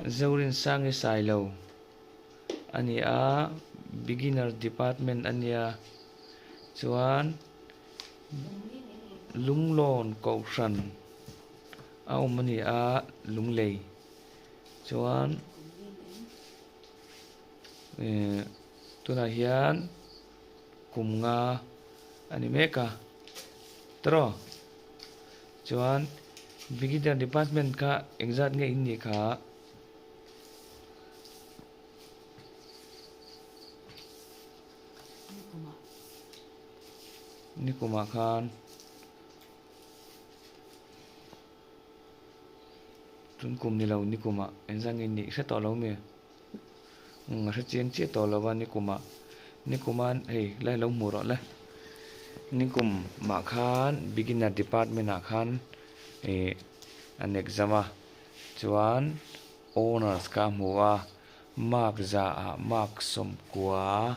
Zorinsangi Sailo a ni a, beginner department a nia chuan Lunglawn Kohhran a awm a ni a Lunglei chuan eh tunah hian kum nga a ni mek a tawh chuan beginner department kha engzat nge in nih kha. Nikumah khan tun kum ni lo nikumah engzat nge nih hre tawh lo mi umm a hre chiang chiah tawh lo a nikumah nikuma hei lai lo hmuh rawh le nikumah khan beginner department ah khan ih an exam a chuan honours kha a hmu a mark zaah mark sawmkua.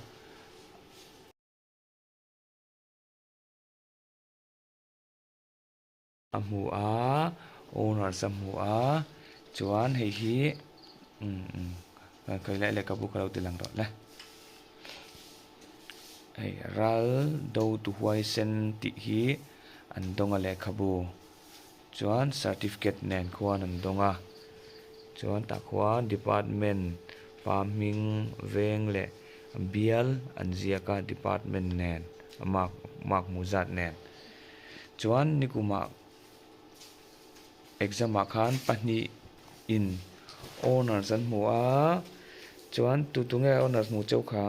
A hmu a owners a hmu a chuan hei hi umm umm khawi lai lehkhabu ka lo ti lang rawh le hei ral do tu huaisen tih hi an dawng a lehkhabu chuan certificate nen khuan an dawng a chuan tah khuan department pa hming veng leh bial an ziak a department nen mark mark hmuh zat nen. Chuan nikumah exam ah khan pahnih in honours an hmu a, chuan tu tu nge honours hmu cheu kha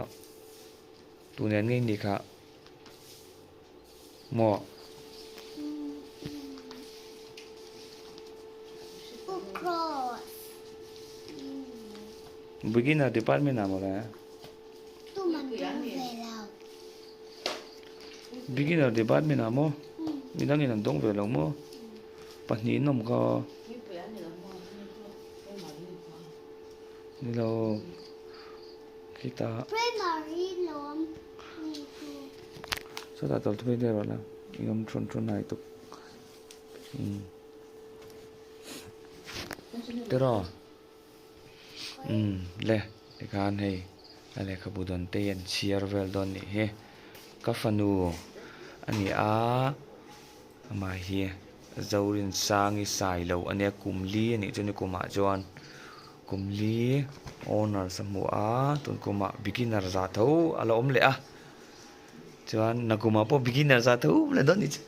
tu nen nge ni kha maw? Beginner department ah mawle. Beginner department ah maw midang in an dawng ve lo maw pahnih in awm kha ni lo khitah sawtah tawlh phei daih rawh la i awm thawn thawn a tuk umm tiraw. Umm le tikhan hei a lehkhabu dawn te hi an chhiar vel dawn nih hi ka fanu a ni a amah hi Zorinsangi Sailo a nia kum li a nih chuan ni kumah chuan kum li honours a hmu a tun kumah beginner zah tho a la awm leh a chuan nakumah pawh beginner zah tho a awm leh dawn a nih chu.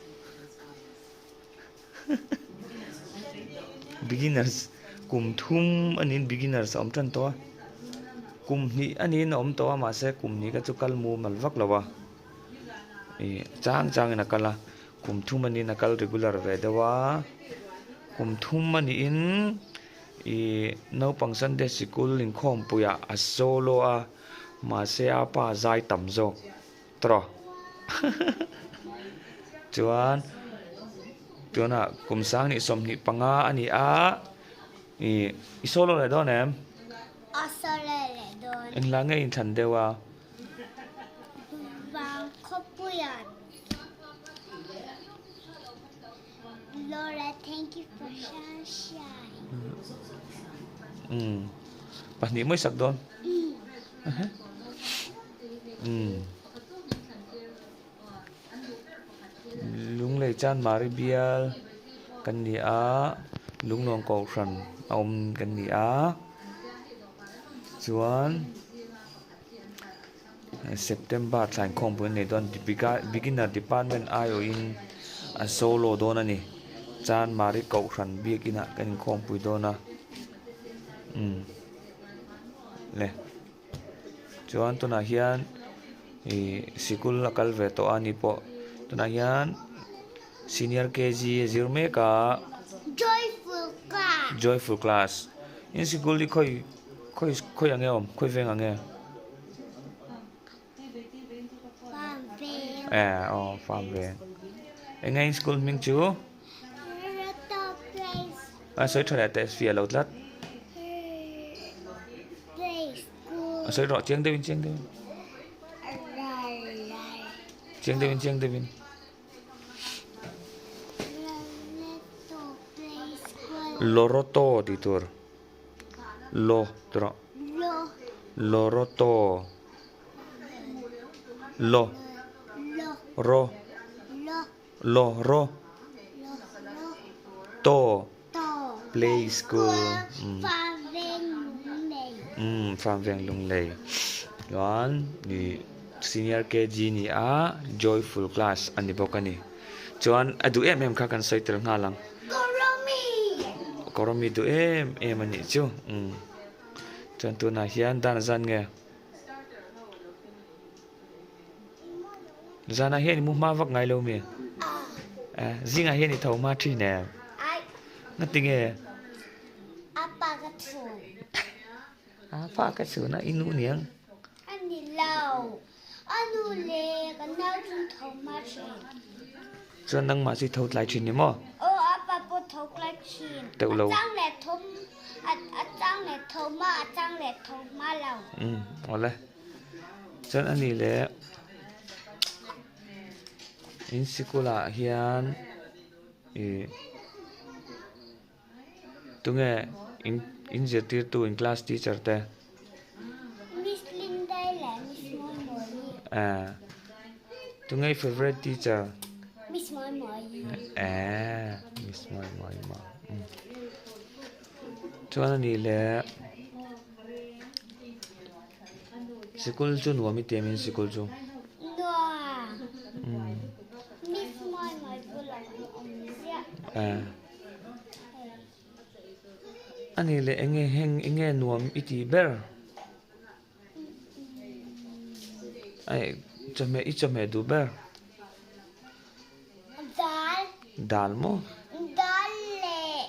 Beginners kum thum a niin beginners a awm tan tawh a kum hnih a niin a awm tawh a mahse kum hnih kha chu kal mumal vak lo a ih chang chang in a kal a kum thum a niin a kal regular ve deuh a kum thum a niin ih naupang sunday sikul inkhawmpui ah a solo a mahse a pa zai tam zawk. Tawh chuan tunah kum sang nih 25 a ni a ih i solo leh dawn em? A solo leh dawn. Engla nge inthlan deuh a? Vangkhawpuia Laura thank you for sunshine. Umm pahnih mai sak dawn. Umm Lunglei chuan Mari bial kan ni a Lunglawn Kohhran a awm kan ni a chuan September thla inkhawm pawh an nei dawn beginner department aiawhin an solo dawn a ni chuan Mari Kohhran biakin ah kan inkhawmpui dawn a umm le. Chuan tunah hian ih sikul a kal ve tawh a ni pawh tunah hian senior kg a zir mek a Joyful class Joyful class in sikul hi khawi khawi khawi ang nge awm khawi veng ang nge Farm veng eh aw farm veng eng nge in school hming chu Roto place a sawi tha leh teh fiah lo tlat. A sawi rawh chiang deuhin chiang deuhin chiang deuhin chiang deuhin Loroto tih tur. Lo ti rawh. Lo. Loroto. Lo. Lo. Ro. Lo. Lo ro. Lo ro. To. To. Play school. Farm veng lunglei. Umm farm veng lunglei. Chuan ih senior KG ni a joyful class a ni bawk a ni. Chuan a duh em em kha kan sawi tel nghal ang. Kawrawmi. Kawrawmi duh em em a nih chu. Umm chuan tunah hian dan zan nge. Zanah hian i mu hma vak ngai lo mi? Eh, zingah hian i tho hma thin em? Ngati nge? Apa ka chhun. Apa ka chhun a, i nu niang? A ni lo. A nu le ka nau chu tho hma thin. Chuan nangmah chu i tho tlai thin ni maw? Aw, apa pawh tho tlai thin. Teuh lo. A chang leh tho a chang leh tho hma, a chang leh tho hma lo. Umm, awle. Chuan a nih leh in sikul ah hian ih tunge in in zirtirtu in class teacher te Miss Lindai leh Miss Mawimawii eh tunge i favourite teacher Miss Mawimawii eh Miss Mawimawii maw chuan a nih leh. Sikul chu nuam i ti em in sikul chu? Nuam. Miss mawi mawi bulah kan awm ziah. Eh. Ani leh enge heng enge nuam i tih ber? Ai chawhmeh i chawhmeh duh ber? Dal. Dal maw? Dal leh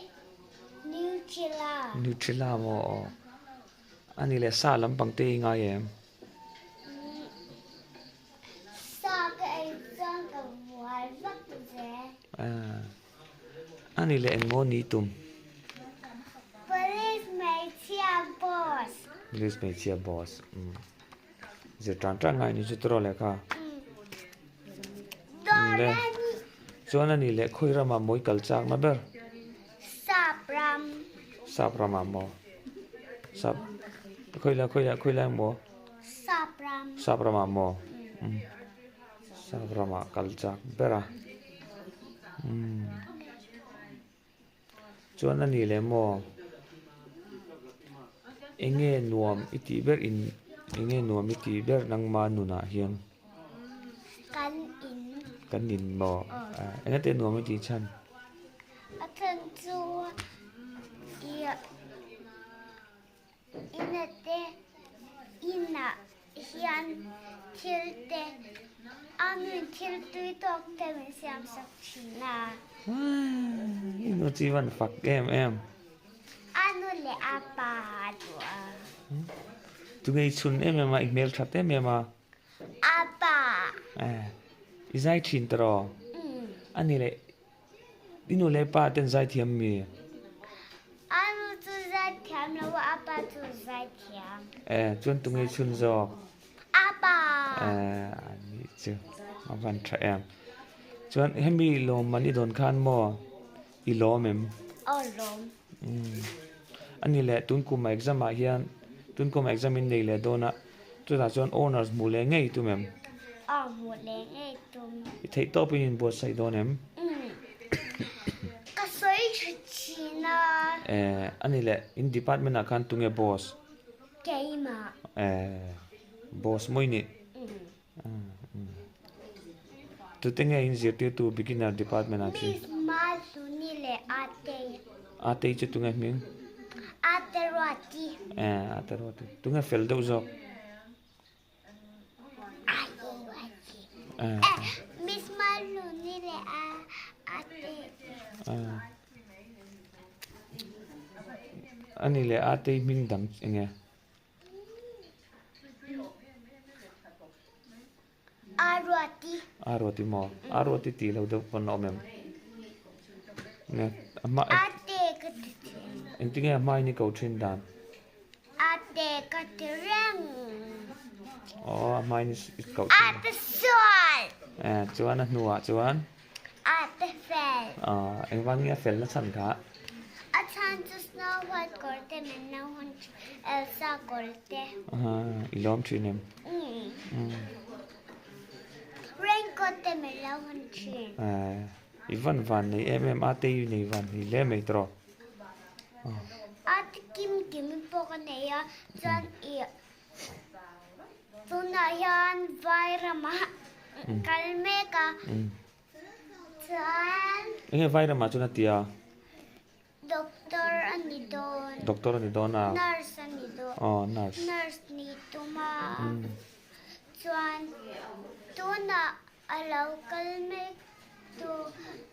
Nutella. Nutella maw aw. A ni leh sa lampang te i ngai em? Sa ka ei chuan ka buai vak zel. A ni leh engmaw ni tum? Police hmeichhia boss. Police hmeichhia boss. Zir tan tan ngai ni chu tawrh leh kha. Le chuan a ni leh khawi ramah mawi kal chak na ber? Sap ram. Sap ramah maw? Sap khawi lai khawi lai khawi lai maw? Sap ram. Sap ramah maw? Sap ramah kal chak ber a. Chuan a ni leh maw? Enge nuam i tih ber in enge nuam i tih ber nangma nunah hian? Kan in. Kan in maw? Enge te nuam i tih chhan? A chhan chu i ina te inah hian thil te a min thil tui tawk te min siam sak thin a. I nu chu i van fak em em. A nu leh a pa a duh a. Tunge i chhun em em a, i hmel that em em a. A pa. I zai thin tawh. A ni leh I nu leh pa ten zaithiam mi? A nu chu zaithiam lo a, a pa chu zaithiam. Eh, chuan tunge chhun zawk? A pa. Eh, a ni chu a van tha em. Chuan hemi lawmman i dawn khan maw i lawm em? Aw lawm. Umm. A ni leh tun kum exam ah hian tun kum exam in nei leh dawn a, chutah chuan honours hmuh leh ngei tum em? Aw hmuh leh ngei tum. I theih tawp in inbuatsaih dawn em? Umm. Ka sawi tha thin a. Eh, a ni leh in department ah khan tunge boss? Keimah. Eh, boss mawi nih? Umm. Umm. Tute nge in zirtirtu beginner department ah chu? Miss Malsuni leh Atei. Atei chu tunge hming? Ate Ruati. Eh, Ate Ruati. Tunge fel deuh zawk? Ate Ruati. Eh, Miss Malsuni leh Atei. Eh. Ani leh Atei hming dang enge? A ruati. A ruati maw? A ruati tih lo deuh pawn a awm em? Nge a hma A te ka ti thin. Engtinge a hmain i ko thin dan? A te ka ti reng. Aw a hmain i ko thin. A te sual. Eh chuan a hnuah chuan? A te fel. Aw engvang nge a fel na chhan kha? A chhan. Chuan chu Snow White kawr te min lo hawn thin, Elsa kawr te. I lawm thin em? Raincoat te min lo hawn thin. I van van nei em em a te i nei van nei hle mai tawh. A te kim kim pawh ka nei a, chuan i tunah hian vai ramah kal mek a. Chuan. Enge vai ramah chuan a ti a? Doctor a ni dawn. Doctor a ni dawn a. Nurse a ni dawn. Aw nurse. Nurse ni tum a. Chuan tunah a lo kal mek tu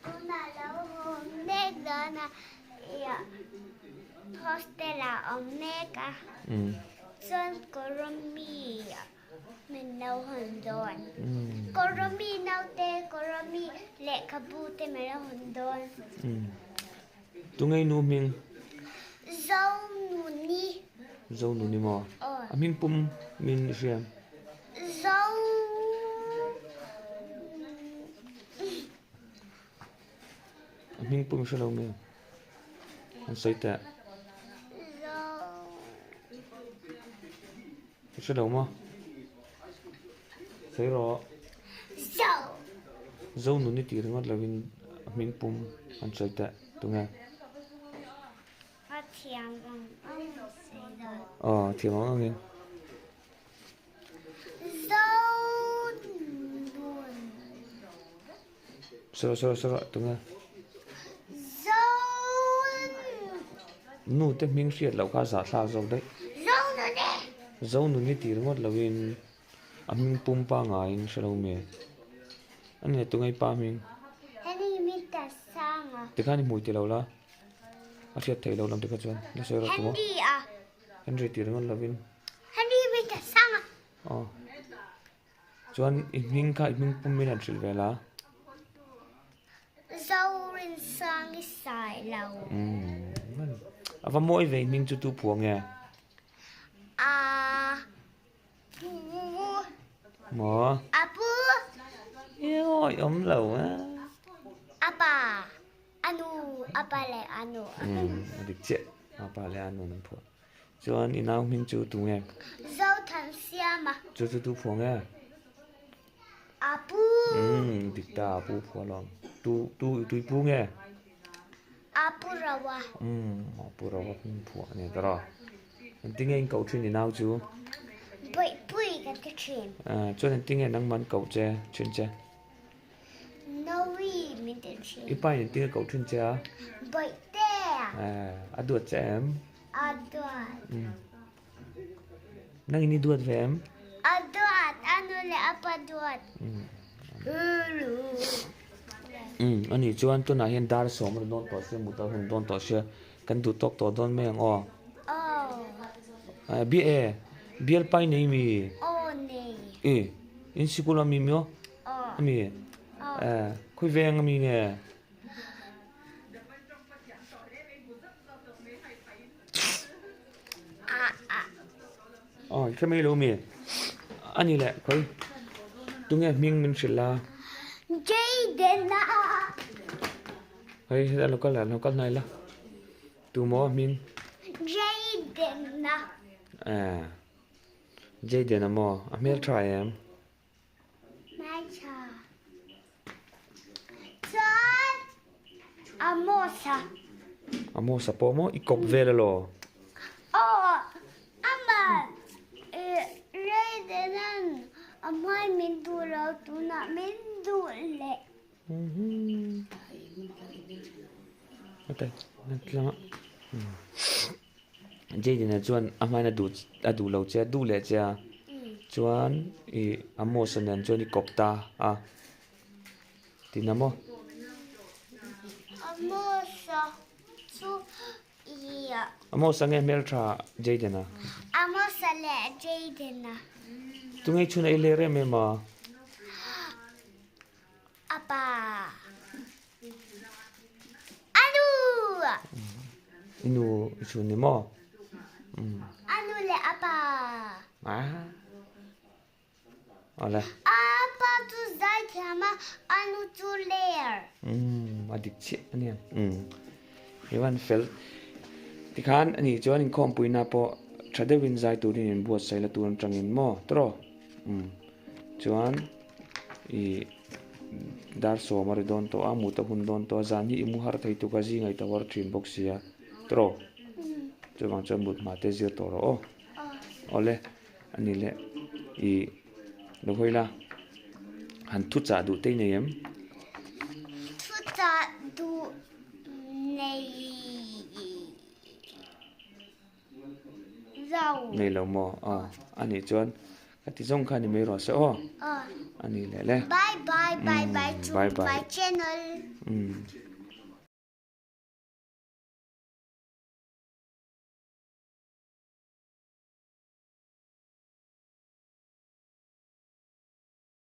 tunah a lo haw mek dawn a iah hostel ah a awm mek a. Chuan kawrawmi Min lo hawn dawn. Kawrawmi naute, kawrawmi lehkhabu te min lo hawn dawn. Tunge i nu hming? Zonuni. Zonuni maw? Aw. A hming pum min i hria em? Zo. A hming pum i hre lo nge? An sawi teh. Zo. I hre lo maw? Sawi rawh. Zo. Zo nun i tih ringawt lovin a hming pum an sawi teh. Tunge? A thiam ang ang sawi dawn. Aw, thiam ang angin. Zo nun. Sawi rawh, sawi rawh, sawi rawh. Tunge? Zo Nu te hming hriat loh kha zahthlak zawk daih. Zo nun e! Zo nun i tih ringawt loin a hming pum pangaiin hre lo mi? A ni tunge i pa hming? Hemi mi ta sang a. Tikhan i hmui ti lo la, a hriat theih loh lam tikha chuan la sawi rawh tumaw. Henry a. Henry tih ringawt loin. Henry mi ta sang a. Aw. Chuan i hming kha i hming pum in han hrilh ve la. Zorinsangi sai lo. Umm. A va mawi ve i hming chu tu phuah nge? A pu. Maw? A pu. Ih awm lo a. A pa. A nu. A pa leh a nu. Umm a dik chiah. A pa leh a nu an phuah. Chuan i nau hming chu tu nge? Zothansiama. Chu chu tu phuah nge? A pu. Umm dik ta a pu phuah alawm. Tu tu tui pu nge? A pu Rawa. Umm a pu Rawa hming phuah a ni ta rawh. Engtin nge in koh thin i nau chu? Bawihpui ka ti thin. Chuan engtin nge nangman koh che thin che? Novi min ti thin. I pa in engtin nge koh thin che a? Bawihte. A duat che em? A duat. Nang in i duat ve em? A duat, a nu leh a pa duat. A nih chuan tunah hian dar sawm a ni dawn tawh sia, mut a hun dawn tawh sia, kan duh tawk tawh dawn mai ang aw. Aw. Bia e, bialpa i nei mi? Aw nei. I, in sikul a mi mi aw? Aw. A mi? Aw. Khawi veng a mi nge? Aw hre mai lo mi a ni leh khawi tunge hming min hrilh la Jayden a hei heta lo kal lo kal hnai la tu maw hming Jayden a eh Jayden a maw a hmel tha em Hmaichha chuan Amos-a. Amos-a pawh maw i kawp vel alaw? Aw, amah Raiden-a'n a hmai min duh lo tunah min duh leh. Jayden-a chuan a hmain a duh a duh lo che a duh leh che a chuan ih Amos-a nen chuan i kawp ta a tina maw? Amos-a chu ih. Amos-a nge hmeltha Jayden-a? Amos-a leh Jayden-a. Tunge i chhun a i ler em em a? A pa. A nu! I nu i chhun ni maw? A nu leh a pa. Awle. A pa chu zaithiam a, a nu chu ler. A dik chiah a nia. I van fel. Tikhan ani chuan inkhawmpuina pawh tha deuhin zai turin in buatsaih la tur atangin maw tawrh umm chuan ih dar sawm a ri dawn tawh a mut a hun dawn tawh a zan hi i mu har thei tuk a zing a i ta war thin bawk sia tawrh chuvang chuan mut hma te zir tawh rawh aw awle ani leh ih lo hawi la han thuchah duh te i nei em? Thuchah duh nei lo. Nei lo maw? Aw anih chuan ka ti zawng kha ni mai rawh se aw. Aw. Anih leh le. Bye bye bye bye to my channel. Umm.